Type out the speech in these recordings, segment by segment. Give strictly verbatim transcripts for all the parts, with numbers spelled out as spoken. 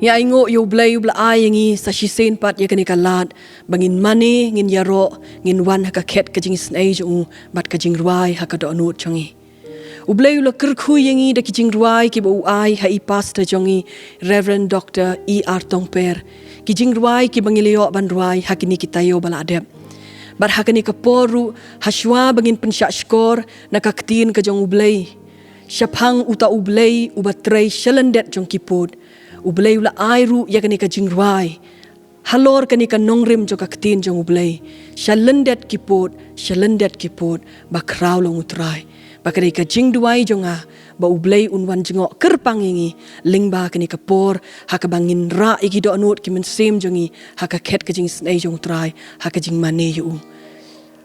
Ngi ainguh ïa U Blei uba la ai ïa ngi sa shisien pat ïa kane ka lad ba ngin mane, ngin ïaroh, ngin wan ha ka khet ka jingisynei jong u bad ka jingrwai ha ka dohnud jong ngi. U Blei u la kyrkhu ïa ngi da ki jingrwai kiba u ai ha i pastor jong ngi, Reverend Doctor E R Tongper. Ki jingrwai kiba ngi la ïoh ban rwai ha kine ki taïew ba la dep. Bad ha kane ka por ruh, ha shuwa ba ngin pynshah shkor na ka ktien ka jong U Blei, shaphang uta U Blei uba trei shalyndet jong ki pud, U Blei u la ai ruh ïa kane ka jingrwai halor kane ka nongrim jong ka ktien jong U Blei: Shalyndet ki pud, shalyndet ki pud, ba khraw long U Trai. Ba ka dei ka jingduwai jong nga ba U Blei un wan jngoh kyrpang ïa ngi lyngba kane ka por, ha kaba ngin rah ïa ki dohnud ki mynsiem jong ngi ha ka khet ka jingisynei jong U Trai, ha ka jingmane ïa u.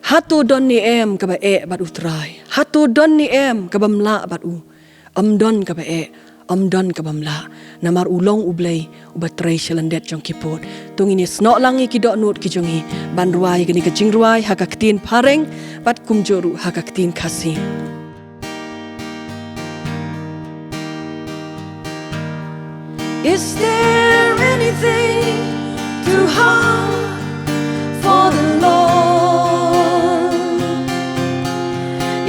Hato don ne em kaba eh bad U Trai? Hato don ne em kaba mlah bad u? Ym don kaba eh, ym don kaba mlah, namar u long U Blei uba trei shalyndet jong ki pud. To ngin ïa snoh lang ïa ki dohnud ki jong ngi ban rwai kane ka jingrwai ha ka ktien Phareng bad kumjuh ruh ha ka ktien Khasi. Is there anything too hard for the Lord?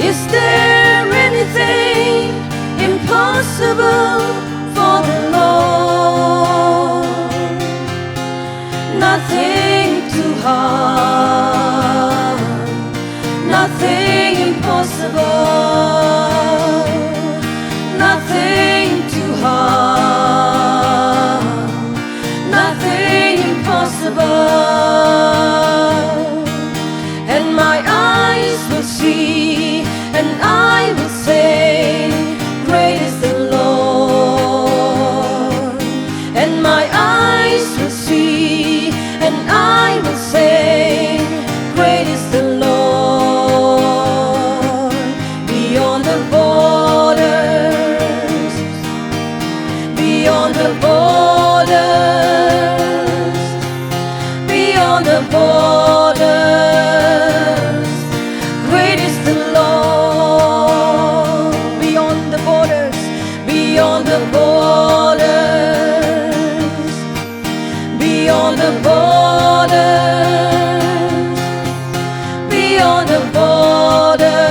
Is there anything impossible for the Lord? Nothing too hard, nothing impossible, nothing too hard, nothing impossible. And my eyes will see, and I will say, "Great is the Lord." And my eyes will see, and I will say, "Great is the Lord." Beyond the borders, beyond the borders, beyond the borders, great is the Lord. Beyond the borders, beyond the borders, beyond the borders, beyond the borders,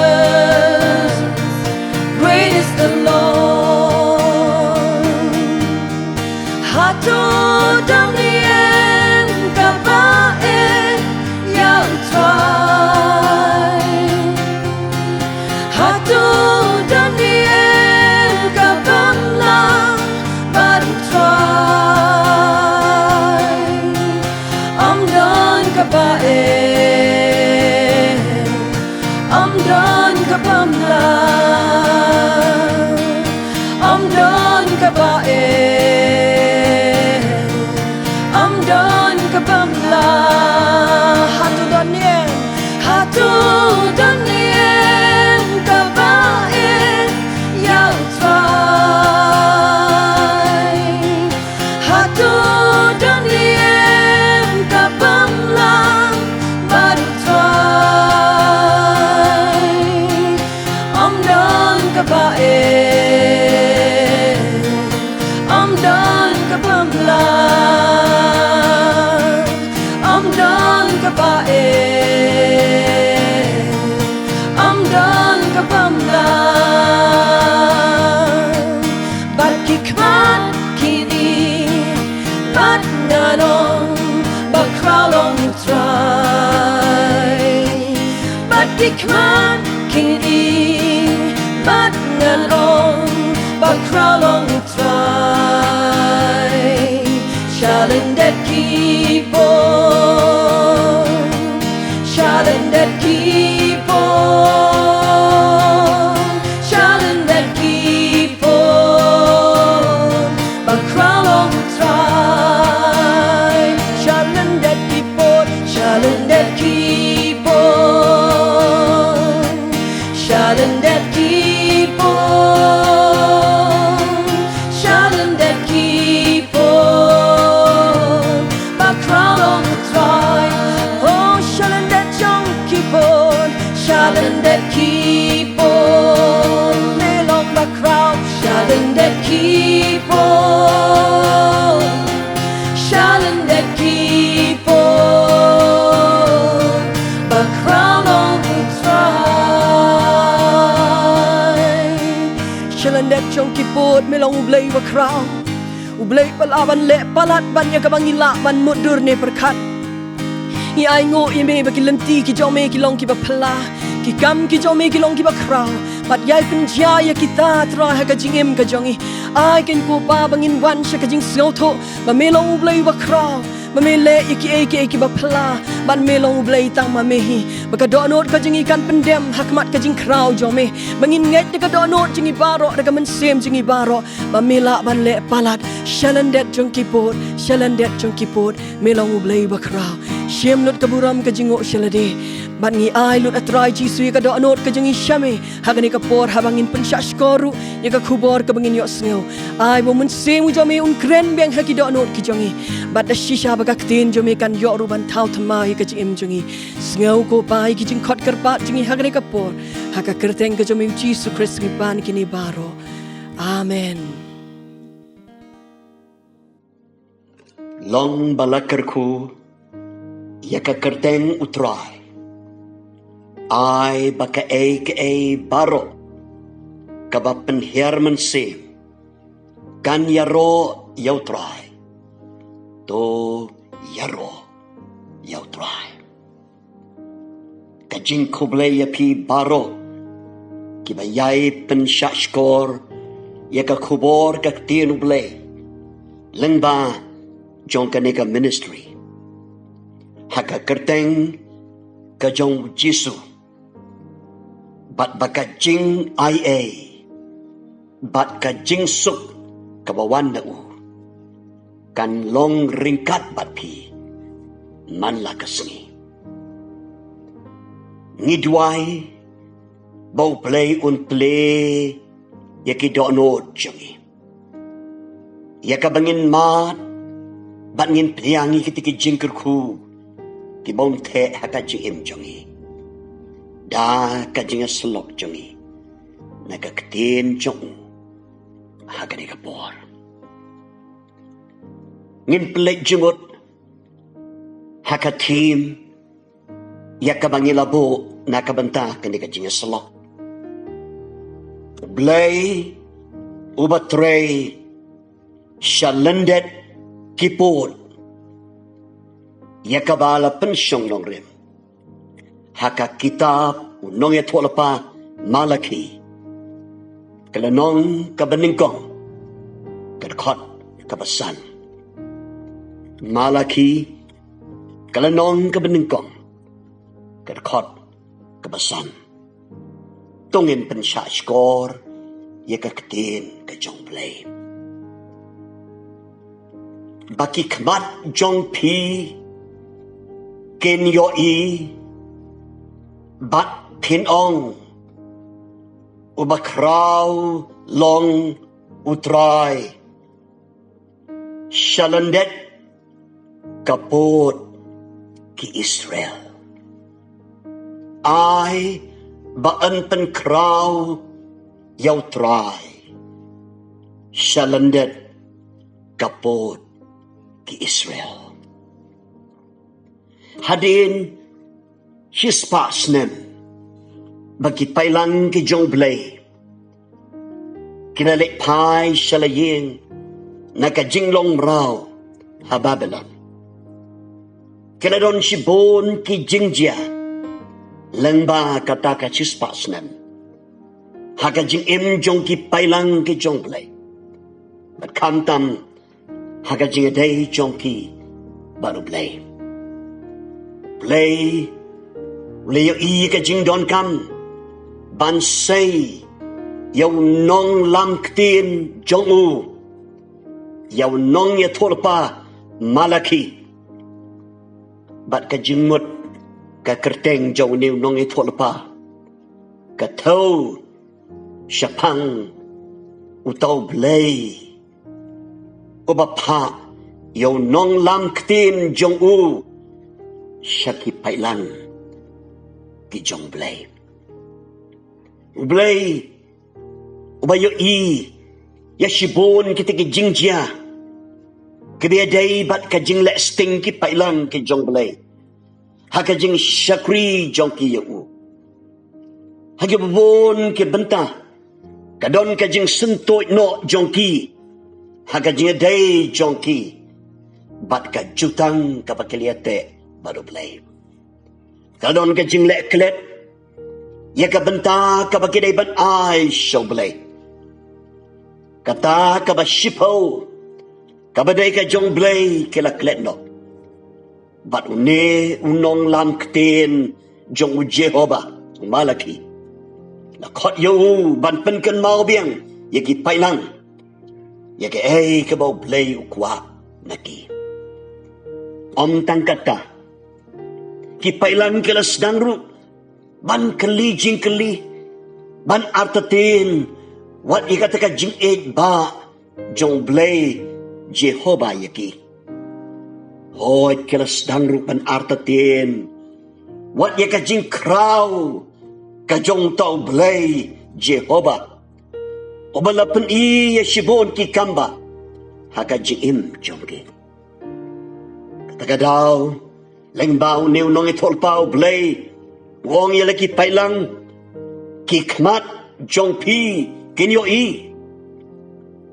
great is the Lord. Hato don ne em kaba eh ïa U Trai? Hato don ne em kaba mlah bad U Trai? Ym don kaba eh, ym don kaba mlah, ym don kaba eh, ym don kaba mlah. Hato don ne em, hato don ne em kaba eh ïa U Trai? Hato don ne em kaba mlah bad U Trai? Ym don kaba eh, ym don kaba mlah, ym don kaba eh, ym don kaba mlah. Bad ki khmat kine, bad ngan ong, ba khraw long U Trai. Bad ki khmat kine, bad ngan ong, ba khraw long U Trai. Shalyndet ki pud, shalyndet ki pud, shalyndet ki pud, ba khraw long U Trai. Shalyndet ki pud, shalyndet ki pud, shalyndet ki pud, shalyndet ki pud, ba khraw long U Trai. Oh, shalyndet jong ki pud, shalyndet ki pud, me long ba khraw. Shalyndet ki pud, Dep jong ki pud, me long U Blei uba khraw. U Blei ba lah ban leh palat ban ïa kaba ngi lah ban mutdur ne pyrkhat. Ngi ainguh ïa me ba ki lynti ki jong me ki long kiba phylla, ki kam ki jong me ki long kiba khraw. Bad ïai pynjia ïa kita Trai ha ka jingim ka jong ngi. Ai kein ko Pa ba ngin wan sha ka jingsngewthuh ba me long U Blei uba khraw, ba me leh ïa kiei kiei kiba phylla, bad me long U Blei tang ma me hi. Ba ka dohnud ka jong ngi kan pyndem ha khmat ka jingkhraw jong me. Ba ngin ngeit da ka dohnud jong ngi baroh, da ka mynsiem jong ngi baroh, ba me lah ban leh palat sha lyndet jong ki pud, sha lyndet jong ki pud. Me long U Blei uba khraw. Shim lut ka burom ka jingnguh sha lade. Bad ngi ai lut, A Trai Jisu, ïa ka dohnud ka jong ngi sha me ha kane ka por, haba ngin pynshah shkor ruh ïa ka khubor kaba ngin ïohsngew. Ai ba u Mynsiem u jong me un kren biang ha ki dohnud ki jong ngi. Bad da shisha ba ka ktien jong me kan ïoh ruh ban thaw thymmai ïa ka jingim jong ngi. Sngew ko Pa ïa ki jingkhot kyrpad jong ngi ha kane ka por. Ha ka kyrteng ka jong me U Jisu Khrist ngi pan kine baroh. Amen. Long ba la kyrkhu ïa ka kyrteng U Trai. Ai ba kaei kaei baroh kaba pynhiar mynsiem kan ïaroh ïa U Trai. To ïaroh ïa U Trai. Ka jingkhublei ïa phi baroh kiba ïai pynshah shkor ïa ka khubor ka ktien U Blei lyngba jong kane ka ministry. Ha ka kyrteng ka jong U Jisu, bad ba ka jingai ei bad ka jingsuk kaba wan na u kan long ryngkat bad phi man la ka sngi. Ngi duwai ba U Blei un plie ïa ki dohnud jong ngi, ïa kaba ngin mad bad ngin pdiang ïa kita ki jingkyrkhu kiba un theh ha ka jingim jong ngi da ka jingïasyllok jong ngi na ka ktien jong u ha kane ka por. Ngin pynleit jingmut ha ka theme ïa kaba ngi la buh na ka bynta kane ka jingïasyllok: U Blei uba trei sha lyndet ki pud, ïa kaba la pynshong nongrim ha ka kitab u nongïathuhlypa Malaki, ka lynnong kaba nyngkong, ka dkhot kaba san. Malaki, ka lynnong kaba nyngkong, ka dkhot kaba san. To ngin pynshah shkor ïa ka ktien ka jong U Blei. Ba ki khmat jong phi kin ïohi bad phin ong, Uba khraw long U Trai sha lyndet ka pud ki Israel. Ai ba yn pynkhraw ïa U Trai sha lyndet ka pud ki Israel. Hadien shispah snem ba ki paidlang ki jong U Blei ki la leit phai sha la ïing na ka jinglong mraw ha Babilon. Ki la don shibun ki jingjia lyngba kata ka shispah snem ha ka jingim jong ki paidlang ki jong U Blei, bad khamtam ha ka jingïadei jong ki bad U Blei. U Blei u la ïohi ka jingdonkam ban sei ïa u nonglam ktien jong u, ïa u nongïathuhlypa Malaki. Bad ka jingmut ka kyrteng jong une u nongïathuhlypa ka thew shaphang uta U Blei uba phah ïa u nonglam ktien jong u sha ki paidlang ki jong U Blei. U Blei uba ïohi ïa shibun kita ki jingjia kiba ïadei bad ka jingleh sting ki paidlang ki jong U Blei ha ka jingshakri jong ki ïa u ha kiba bun ki bynta. Ka don ka jingsyntuid noh jong ki ha ka jingïadei jong ki bad ka jutang kaba ki la ïateh bad U Blei. Ka don ka jingleh klet ïa ka bynta kaba ki dei ban ai sha U Blei. Kata kaba shiphew kaba dei ka jong U Blei ki la klet noh. Bad une u nonglam ktien jong U Jehobah, u Malaki, la khot ïa u ban pynkynmaw biang ïa ki paidlang ïa kaei kaba U Blei u kwah na ki. Ym tang kata, ki paidlang ki la sdang ruh ban kylli jingkylli, ban artatien wat ïa kata ka jingïeit ba jong U Blei Jehobah ïa ki. Hooid, ki la sdang ruh ban artatien wat ïa ka jingkhraw ka jong uta U Blei Jehobah, uba la pyni ïa shibun ki kam ba ha ka jingim jong ki. Kata ka daw, lyngba une u nongïathuhlypa U Blei u ong ïa la ki paidlang, ki khmat jong phi kin ïohi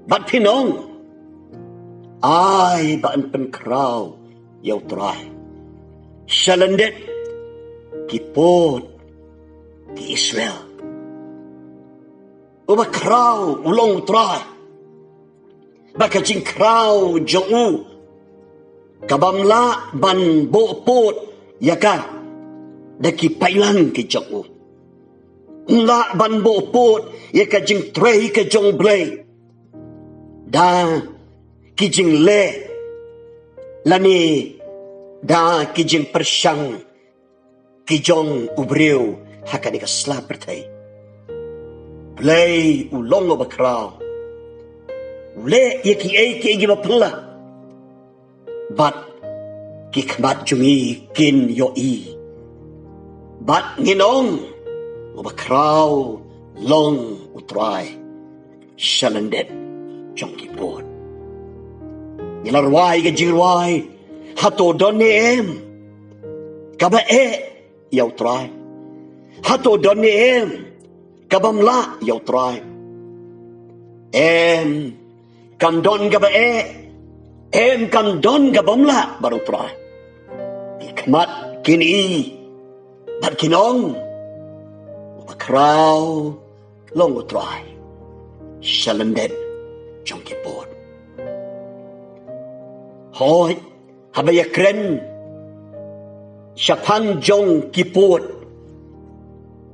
bad phin ong, ai ba yn pynkhraw ïa U Trai sha lyndet ki pud ki Israel. Uba khraw u long U Trai. Ba ka jingkhraw jong u ka bym lah ban buh pud ïa ka da ki paidlang ki jong u. Ym lah ban buh pud ïa ka jingtrei ka jong U Blei da ki jingleh lane da ki jingpyrshang ki jong u briew ha kane ka sla pyrthei. Blei u long uba khraw. U leh ïa kiei kiei kiba phylla bad ki khmat jong ngi kin ïohi bad ngin ong, uba khraw long U Trai sha lyndet jong ki pud. Ngi la rwai ka jingrwai, hato don ne em kaba eh ïa U Trai? Hato don ne em ka bym lah ïa U Trai? Em, kam don kaba eh, em, kam don ka bym lah bad U Trai. Ki khmat kin i bad kin ong, uba khraw long U Trai sha lyndet jong ki pud. Hooid, haba ïakren shaphang jong ki pud,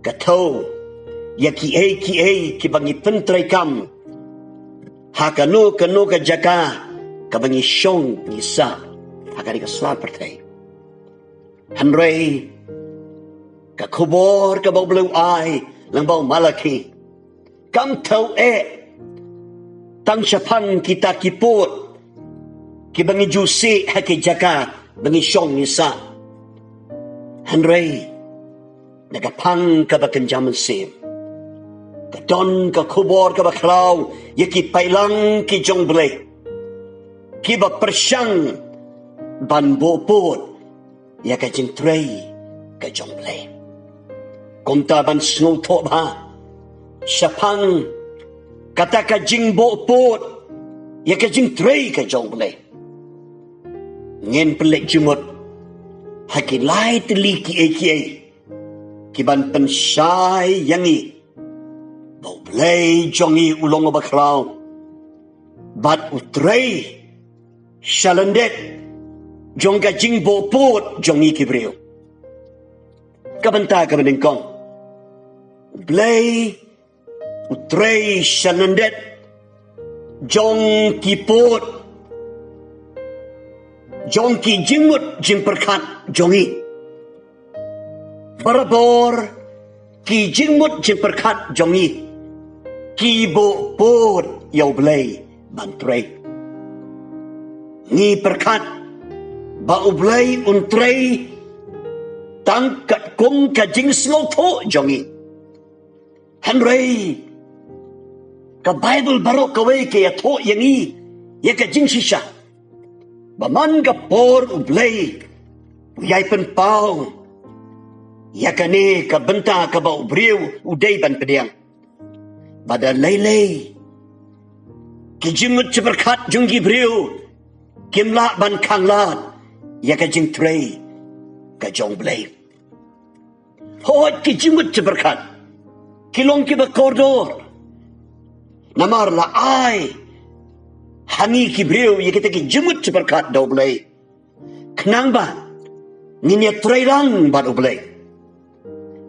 ka thew ïa kiei kiei kiba ngi pyntreikam ha kano kano ka jaka kaba ngi shong ngi sah ha kane ka sla pyrthei. Hynrei ka khubor kaba U Blei u ai lyngba u Malaki kam thew eh tang shaphang kita ki pud kiba ngi ju sih ha ki jaka ba ngi shong ngi sah. Hynrei na ka phang kaba kynja mynsiem, ka don ka khubor kaba khraw ïa ki paidlang ki jong U Blei kiba pyrshang ban buh pud ïa ka jingtrei ka jong U Blei. Kumta ban sngewthuh bha shaphang kata ka jingbuh pud ïa ka jingtrei ka jong U Blei, ngin pynleit jingmut ha ki lai tylli kiei kiei kiban pynshai ïa ngi ba U Blei jong ngi u long uba khraw bad u trei sha lyndet jong ka jingbuh pud jong ngi ki briew. Ka bynta kaba nyngkong, U Blei u trei sha lyndet jong ki pud, jong ki jingmut jingpyrkhat jong ngi. Barabor ki jingmut jingpyrkhat jong ngi ki buh pud ïa U Blei ban trei. Ngi pyrkhat ba U Blei un trei tang katkum ka jingsngewthuh jong ngi. Hynrei ka Baibl baroh kawei ka ïathuh ïa ngi ïa ka jingshisha ba man ka por U Blei u ïai pynpaw ïa kane ka bynta kaba u briew u dei ban pdiang. Ba da lei lei ki jingmut jingpyrkhat jong ki briew kim lah ban khanglad ïa ka jingtrei ka jong U Blei. Hooid, ki jingmut jingpyrkhat ki long kiba kordor. Namar la ai ha ngi ki briew ïa kita ki jingmut jingpyrkhat da U Blei, khnang ba ngin ïatrei lang bad U Blei.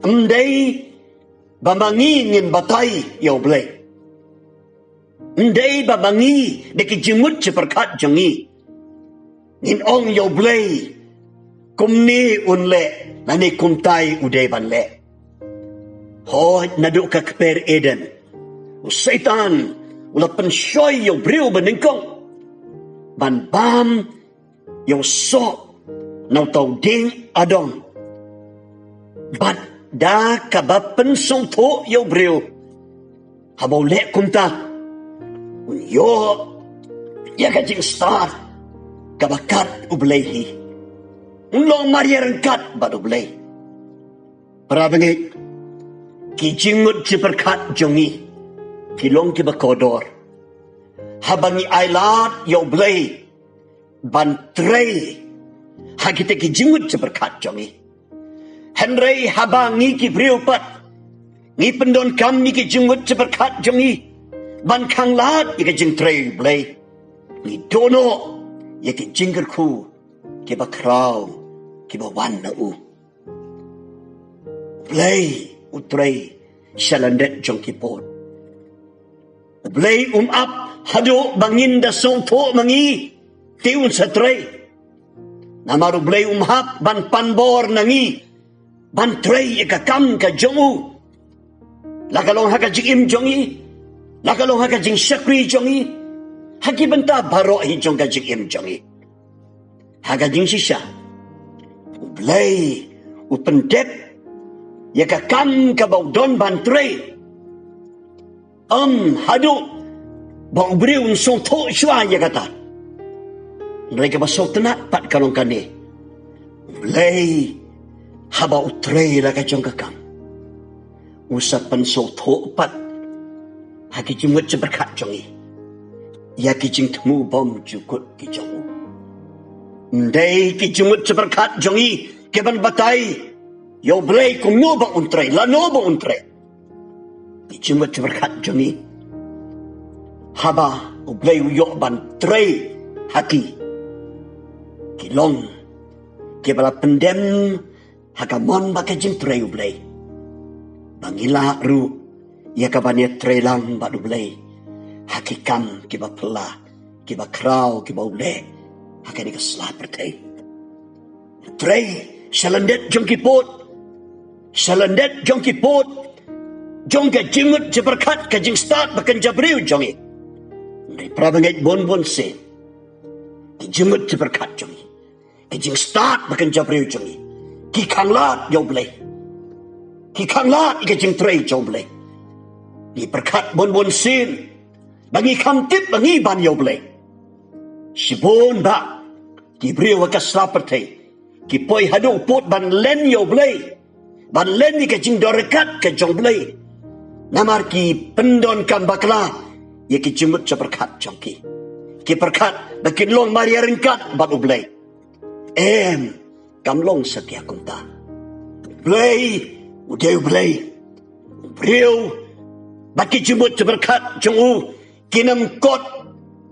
Ym dei ba ma ngi ngin batai ïa U Blei. Ym dei ba ma ngi da ki jingmut jingpyrkhat jong ngi ngin ong ïa U Blei kumne un leh lane kumtai u dei ban leh. Hooid, naduh ka kper Eden, u Soitan u la pynshoi ïa u briew banyngkong ban bam ïa u soh na uta u dieng adong. Bad da kaba pynsngewthuh ïa u briew, haba u leh kumta, un ïoh ïa ka jingstad kaba kat U Blei hi. Un long mar ïaryngkat bad U Blei. Para bangeit, ki jingmut jingpyrkhat jong ngi ki long kiba kordor. Haba ngi ailad ïa U Blei ban trei ha kita ki jingmut jingpyrkhat jong ngi. Hynrei haba ngi ki briew pat ngi pyndonkam ïa ki jingmut jingpyrkhat jong ngi ban khanglad ïa ka jingtrei U Blei, ngi dohnud ïa ki jingkyrkhu kiba khraw kiba wan na U Blei. U trei sha lyndet jong ki pud. U Blei um ap haduh ba ngin da sngewthuh ma ngi te un sa trei. Namar U Blei um hap ban pan bor na ngi ban trei ïa ka kam ka jong U. La ka long ha ka jingim jong ngi, la ka long ha ka jingshakri jong ngi, ha ki bynta baroh hi jong ka jingim jong ngi. Ha ka jingshisha U Blei u pyndep ïa ka kam kaba u don ban trei. Ym haduh ba u briew un sngewthuh shuwa ïa kata. Hynrei kaba sngewtynnat pat ka long kane, U Blei haba u trei la ka jong ka kam, u sa pynsngewthuh pat ha ki jingmut jingpyrkhat jong ngi ïa ki jingthmu bymjukut ki jong U. Ym dei ki jingmut jingpyrkhat jong ngi ki ban batai ïa U Blei kumno ba un trei, lano ba un trei. Ki jingmut jingpyrkhat jong ngi, haba U Blei u ïoh ban trei ha ki, ki long kiba la pyndem ha ka mon bad ka jingtrei U Blei, ba ngi lah ruh ïa ka ban ïatrei lang bad U Blei ha ki kam kiba phylla, kiba khraw, kiba u leh ha kane ka sla pyrthei. Trei sha lyndet jong ki pud, sha lyndet jong ki pud jong ka jingmut jingpyrkhat, ka jingstad bad ka jingjabriew jong ngi. Hynrei para bangeit, bun bun sien ki jingmut jingpyrkhat jong ngi, ka jingstad bad ka jingjabriew jong ngi, ki khanglad ïa U Blei, ki khanglad ïa ka jingtrei jong U Blei. Ngi pyrkhat bun bun sien ba ngi kham tip ba ngi ban ïa U Blei. Shibun bah ki briew ha ka sla pyrthei ki poi haduh pud ban len ïa U Blei, ban len ïa ka jingdon ryngkat ka jong U Blei. Namar ki pyndonkam bakla ïa ki jingmut jingpyrkhat jong ki. Ki pyrkhat ba kin long mar ïaryngkat bad U Blei. Em, kam long satia kumta. U Blei u dei U Blei. U briew bad ki jingmut jingpyrkhat jong u kin ym kot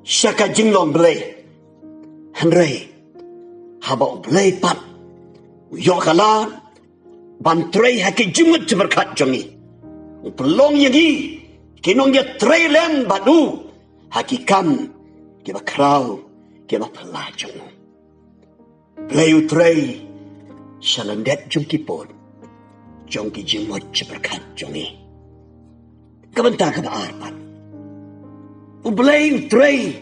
sha ka jinglong Blei. Hynrei haba U Blei pat u ïoh ka lad ban trei ha ki jingmut jingpyrkhat jong ngi, u pynlong ïa ngi ki nongïatrei lem bad u ha ki kam kiba khraw, kiba phylla jong u. Blei u trei sha lyndet jong ki pud jong ki jingmut jingpyrkhat jong ngi. Ka bynta kaba ar pat, U Blei u trei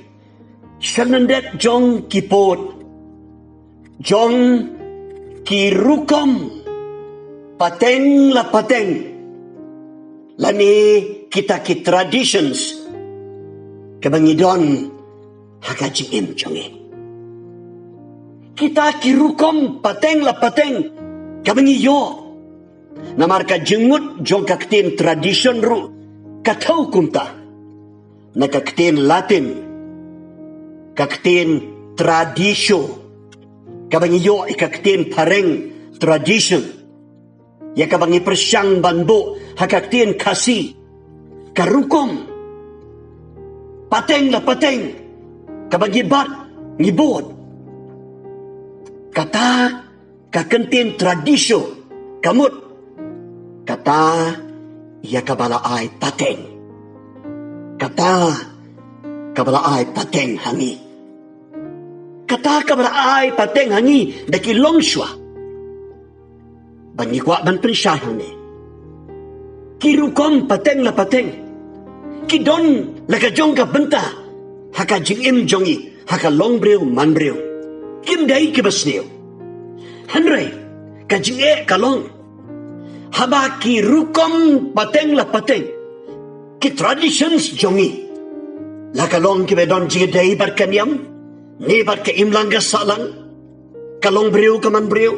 sha lyndet jong ki pud jong ki rukom pateng la pateng, lane kita ki traditions kaba ngi don ha ka jingim jong ngi. Kita ki rukom pateng la pateng kaba ngi ïoh. Namar ka jingmut jong ka ktien tradition ruh Ka thew kumta na ka ktien Latin, ka ktien traditio, kaba ngi ïoh ïa ka ktien phareng tradition, ïa kaba ngi pyrshang ban buh ha ka ktien Khasi, ka rukom pateng la pateng kaba ngi bat ngi bud. Kata ka kyntien traditio ka mut kata ïa kaba la ai pateng. Kata kaba la ai pateng ha ngi. Kata kaba la ai pateng ha ngi da ki longshuwa. Ba ngi kwah ban pynshai hangne, ki rukom pateng la pateng ki don la ka jong ka bynta ha ka jingim jong ngi, ha ka longbriew manbriew. Kim dei kiba sniew. Hynrei ka jingeh ka long, haba ki rukom pateng la pateng, ki traditions jong ngi la ka long kiba don jingïadei bad ka niam ne bad ka imlang ka sahlang, ka longbriew ka manbriew,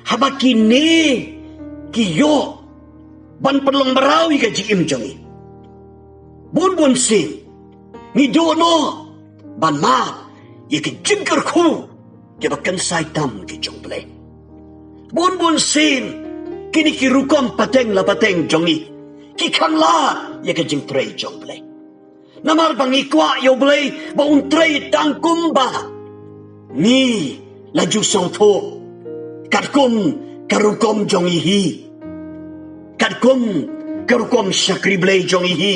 haba kine ki ïoh ban pynlong mraw ïa ka jingim jong ngi, bun bun sien ngi duh noh ban mad ïa ka jingkyrkhu kiba kynsai tam ki jong U Blei. Bun bun sien kine ki rukom pateng la pateng jong ngi ki khanglad ïa ka jingtrei jong U Blei. Namar ba ngi kwah ïa U Blei ba un trei tang kumba ngi la ju sngewthuh, katkum ka rukom jong ngi hi, katkum ka rukom shakri Blei jong ngi hi,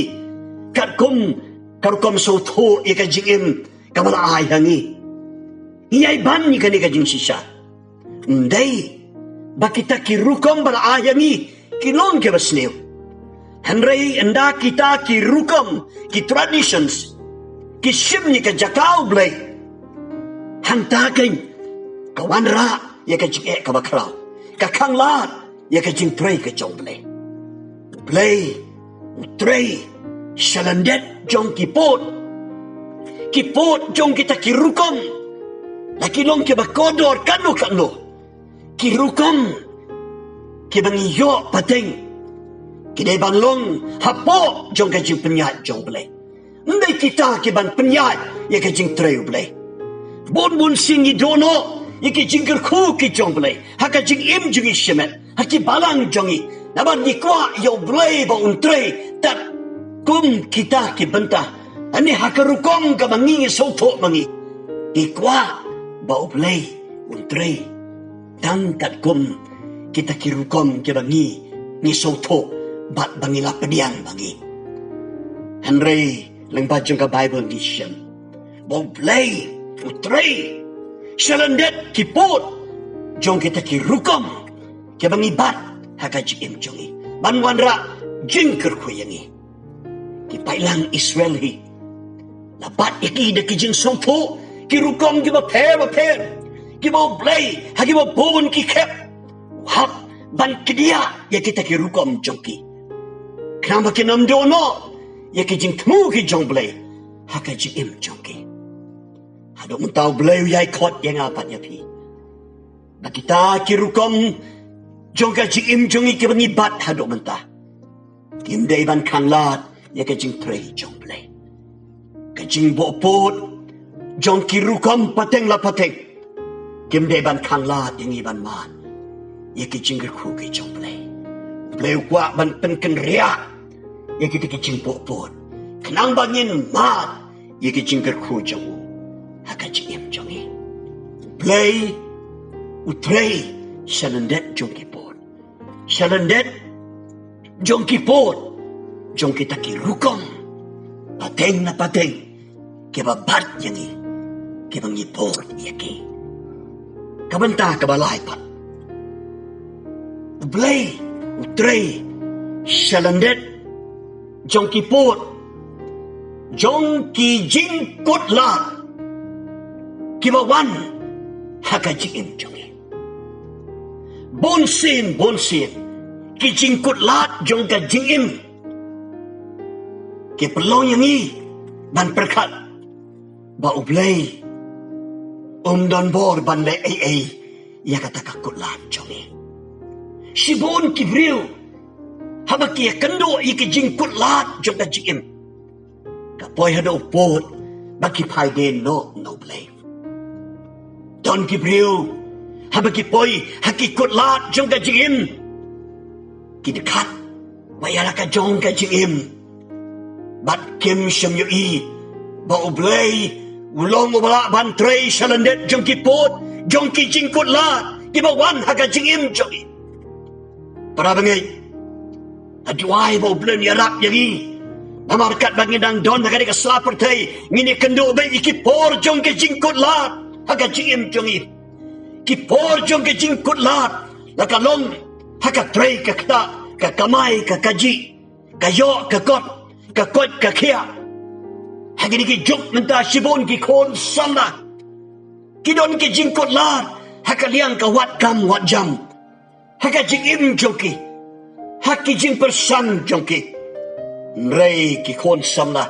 katkum ka rukom sngewthuh ïa ka jingim kaba la ai ha ngi. Ngi ïai ban ïa kane ka jingshisha. Ym dei ba kita ki rukom ba la ai ha ngi ki long kiba sniew. Hynrei ynda kita ki rukom, ki traditions, ki shim ïa ka jaka U Blei, hangta keiñ ka wanrah ïa ka jingeh kaba khraw, ka khanglad ïa ka jingtrei ka jong U Blei. U Blei u trei sha lyndet jong ki pud, ki pud jong kita ki rukom, la ki long kiba kordor katno katno. Ki rukom kiba ngi ïoh pateng ki dei ban long hapoh jong ka jingpynïaid jong U Blei. Ym dei kita ki ban pynïaid ïa ka jingtrei U Blei. Bun bun sien ngi duh noh ïa ki jingkyrkhu ki jong U Blei ha ka jingim jong ngi shimet, ha ki balang jong ngi, namar ngi kwah ïa U Blei ba un trei tad kum kita ki bynta. Ani ha ka rukom kaba ngi ngi sngewthuh ma ngi, ngi kwah ba U Blei un trei tang katkum kita ki rukom kiba ngi ngi sngewthuh bad ba ngi la pdiang ma ngi. Hynrei lyngba jong ka Baibl ngi shem ba U Blei u trei sha lyndet ki pud jong kita ki rukom kiba ngi bat ha ka jingim jong ngi ban wanrah jingkyrkhu ïa ngi. Ki paidlang Israel hi la bat ïa ki da ki jingsngewthuh, ki rukom kiba pher bapher, kiba U Blei ha kiba bun ki khep u hap ban kdiah ïa kita ki rukom jong ki, khnang ba kin ym duh noh ïa ki jingthmu ki jong U Blei ha ka jingim jong ki. Haduh mynta U Blei u ïai khot ïa nga bad ïa phi ba kita ki rukom jong ka jingim jong ngi kiba ngi bat haduh mynta kim dei ban khanglad ïa ka jingtrei jong U Blei. Ka jingbuh pud jong ki rukom pateng la pateng kim dei ban khanglad ïa ngi ban mad ïa ki jingkyrkhu ki jong U Blei. U Blei u kwah ban pynkynriah ïa kita ki jingbuh pud khnang ba ngin mad ïa ki jingkyrkhu jong u ha ka jingim jong ngi. U Blei u trei sha lyndet jong ki pud, sha lyndet jong ki pud jong kita ki rukom pateng na pateng kiba bat ïa ngi, kiba ngi bud ïa ki. Ka bynta kaba lai pat, U Blei u trei sha lyndet jong ki pud jong ki jingkutlad kiba wan ha ka jingim jong ngi. Bun sien bun sien ki jingkutlad jong ka jingim ki pynlong ïa ngi ban pyrkhat ba U Blei um don bor ban leh ei ei ïa kata ka kutlad jong ngi. Shibun ki briew Haba ki ïakynduh ïa ki jingkutlad jong ka jingim, ka poi haduh u pud ba ki phai dien noh na U Blei. Don ki briew, haba ki poi ha ki kutlad jong ka jingim, ki dkhat ba ïa la ka jong ka jingim, bad kim shym ïohi ba U Blei u long uba lah ban trei sha lyndet jong ki pud jong ki jingkutlad kiba wan ha ka jingim jong ngi. Para bangeit, nga duwai ba U Blei un ïarap ïa ngi. Namar katba ngi dang don ha kane ka sla pyrthei, ngin ïakynduh beit ïa ki por jong ka jingkutlad ha ka jingim jong ngi. Ki por jong ka jingkutlad la ka long ha ka trei ka ktah, ka kamai ka kajih, ka ïoh ka kot, ka koit ka khiah. Ha kine ki juk mynta shibun ki khun samla ki don ki jingkutlad ha ka liang ka wat kam wat jam, ha ka jingim jong ki, ha ki jingpyrshang jong ki. Hynrei ki khun samla,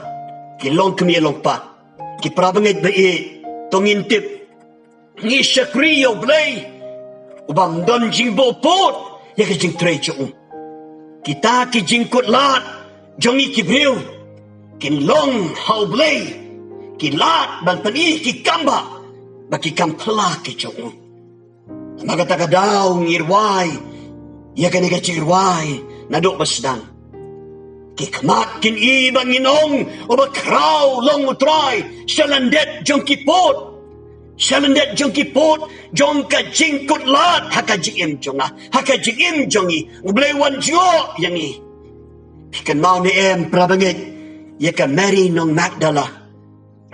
ki longkmie longkpa, ki para bangeit ba ïeit, to ngin tip, ngi shakri ïa U Blei uba ym don jingbuh pud ïa ka jingtrei jong u. Kita ki jingkutlad jong ngi ki briew kin long ha U Blei, ki lad ban pyni ki kambah ba ki kam phylla ki jong u. Namar kata ka daw ngi rwai ïa kane ka jingrwai naduh ba sdang. Ki khmat kin i ba ngin ong, uba khraw long U Trai sha lyndet jong ki pud, sha lyndet jong ki pud jong ka jingkutlad ha ka jingim jong nga, ha ka jingim jong ngi. U Blei wan jngoh ïa ngi. Phi kynmaw ne em para bangeit ïa ka Mary nong Magdala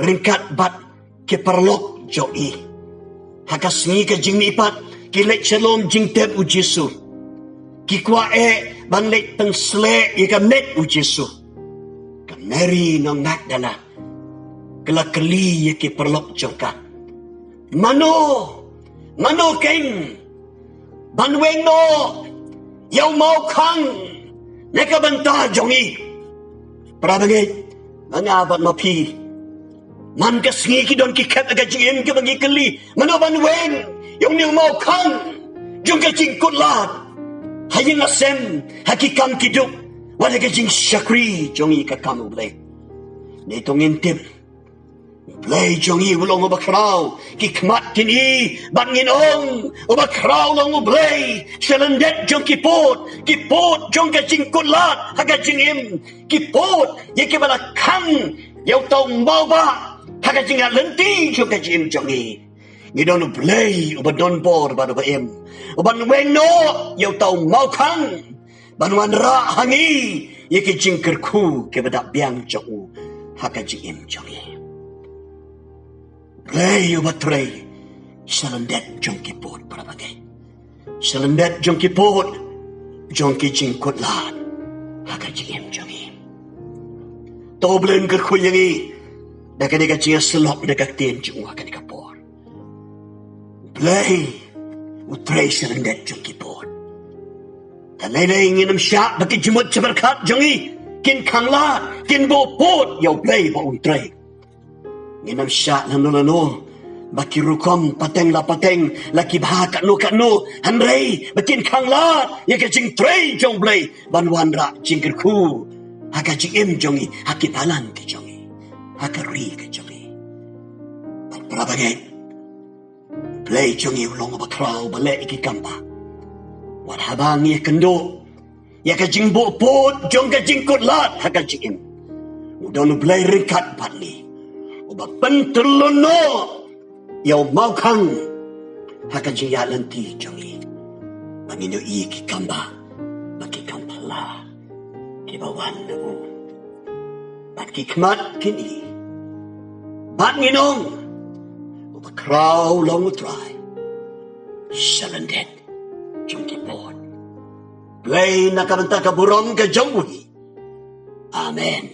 ryngkat bad ki paralok jong i? Ha ka sngi ka jingmihpat ki leit sha lum jingtep U Jisu. Ki kwah eh ban leit pynsleh ïa ka met U Jisu. Ka Mary nong Magdala ka la kylli ïa ki paralok jong ka, mano, mano keiñ ban weng noh ïa u mawkhang na ka bynta jong ngi? Para bangeit, ma nga bad ma phi, man ka sngi ki don ki khep ha ka jingim kiba ngi kylli, mano ban weng ïa une u mawkhang jong ka jingkutlad ha ïing ha sem, ha ki kam ki duk, wat ha ka jingshakri jong ngi ka kam U Blei. Ne to ngin tip, U Blei jong ngi u long uba khraw. Ki khmat kin i bad ngin ong, uba khraw long U Blei sha lyndet jong ki pud, ki pud jong ka jingkutlad ha ka jingim, ki pud ïa kiba la khang ïa uta u mawbah ha ka jingïaid lynti jong ka jingim jong ngi. Ngi don U Blei uba don bor bad uba im, uban weng noh ïa uta u mawkhang ban wanrah ha ngi ïa ki jingkyrkhu kiba dap biang jong u ha ka jingim jong ngi. U Blei uba trei sha lyndet jong ki pud, para bangeit, sha lyndet jong ki pud jong ki jingkutlad ha ka jingim jong ngi. To U Blei un kyrkhu ïa ngi da kane ka jingïasyllok da ka ktien jong u ha kane ka por. U Blei u trei sha lyndet jong ki pud. Te lei lei ngin ym shah ba ki jingmut jingpyrkhat jong ngi kin khanglad, kin buh pud ïa U Blei ba un trei. Ngin ym shah lano lano ba ki rukom pateng la pateng, la ki bha katno katno, hynrei ba kin khanglad ïa ka jingtrei jong U Blei ban wanrah jingkyrkhu ha ka jingim jong ngi, ha ki balang ki jong ngi, ha ka ri ka jong ngi. Bad para bangeit, U Blei jong ngi u long uba khraw, uba leh ïa ki kam bha. Wat haba ngi ïakynduh ïa ka jingbuh pud jong ka jingkutlad ha ka jingim, u don U Blei ryngkat bad ngi, uba pyntylun noh ïa u mawkhang ha ka jingïaid lynti jong ngi, ba ngin ïohi ki kam bha bad ki kam phylla kiba wan na u. Bad ki khmat kin i bad ngin ong, uba khraw long U Trai sha lyndet jong ki pud. Blei na ka bynta ka burom ka jong u hi. Amen.